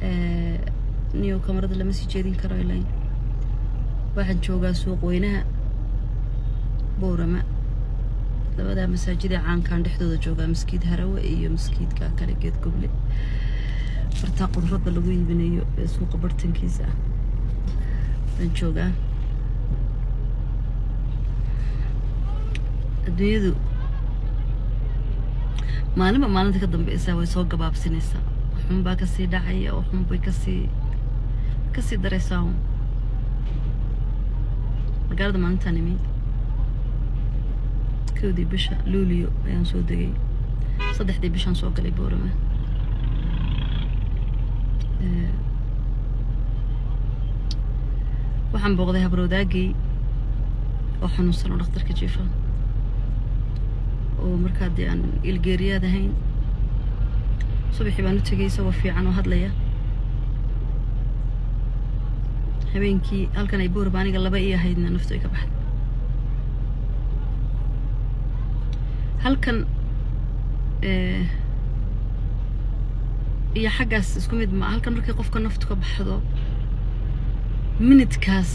Niyo kamarada lama sii jeedin karo ilayn. Waxaan joogaa suuq weynaha Boorama, labadaa masaajid ee caankaan dhexdooda joogaa, Maskiid Harawe iyo maskiidka kale Geed Goble. Bartaa qudradda lagu iibinayo ee suuqa bartankiisa ah baan joogaa. Adduunyadu maalinba maalinta ka dambeysa way soo gabaabsinaysaa, waxunbaa kasii dhacaya, waxunbay kasii daraysaa. Un magaalada maalintaan imi, 1dii bisha Luulio ayaan soo degay, 3dii bishaan soo galay Boorama. Waxaan booqday habarwadaagay oo xanuunsan oo dhakhtarka jiifa, oo markaa dee aan ilgeeriyaad ahayn. Subaxii baan u tegay isagoo fiican oo hadlaya. Habeenkii halkan ay Boorama aniga 2 ii ahaydna naftu ay ka baxday. Halkan iyo xaggaas isku mid ma. Halkan markay qofka naftu ka baxdo, minidkaas,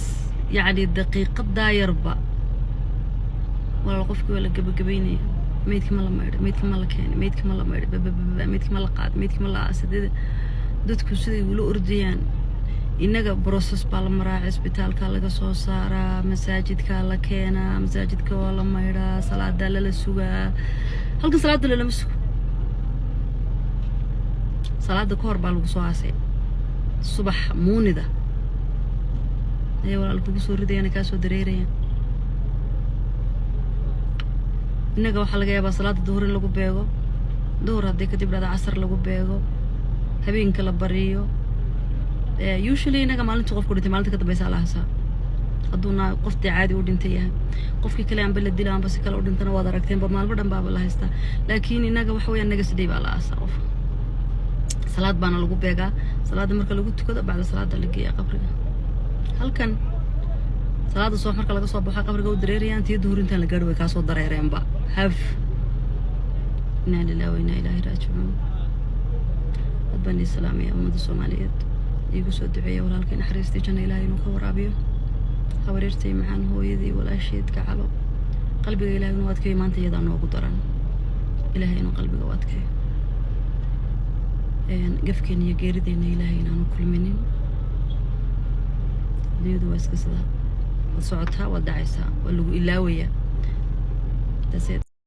yacni daqiiqadaa yarba, walaal, qofkii waa la gebagabeynaya. Meydka ma la maydhay? Meydka ma la keenay? Meydka ma la maydhay? Babababa, meydka ma la qaaday? Meydka ma la aasay? Dadku siday ula ordayaan. Innaga process baa la maraa, cisbitaalka laga soo saaraa, masaajidkaa la keenaa, masaajidka waa la maydhaa, salaadaa lala sugaa. Halkan salaada lalama sugo, salaada ka hor baa lagu soo aasay. Subax muunida ayay walaal kugu soo ridayaan, kaa soo dareerayaan. Innaga waxaa laga yaabaa salaada duhur in lagu beego, duhur haddii kadib dhahda casar lagu beego, habeenka la bariyo. Usually innaga maalintii qofku dhintay maalinta ka dambeysa la aasaa, hadduuna qof dee caadi u dhintay yahay. Qofkii kale anba la dila amba si kale u dhintana, waad aragteenba, maalmo dhan baaba la haystaa. Laakiin innaga waxa weeyaan naga sidhay baa la aasaa qof, salaad baana lagu beegaa. Salaadda marka lagu tukado, bacda salaada la geeyaa qabriga. Halkan salaada subax marka laga soo baxo qabriga u dareerayaan, tii duhur intaan la gaadhi way kaasoo dareereenba. Haf, inaa lillahi wa inaa ilaahi raajicuun. Aad baan ii salaamaya ummadda Soomaaliyeed. Iigu soo duceeya walaalkay naxariistii janna Ilaahay inuu ka waraabiyo, habaryartay macaan, hooyadii, walaasheed gacalo. Qalbiga Ilahay inuu adkeeyo. Maanta iyadaa noogu daran, Ilaahay inuu qalbiga u adkeeyo. Gafkeena iyo geerideena Ilaahay inaanu kulminin. Adduunyadu waa iska sidaa, waad socotaa, waad dhacaysaa, waa lagu ilaawayaa. That's it.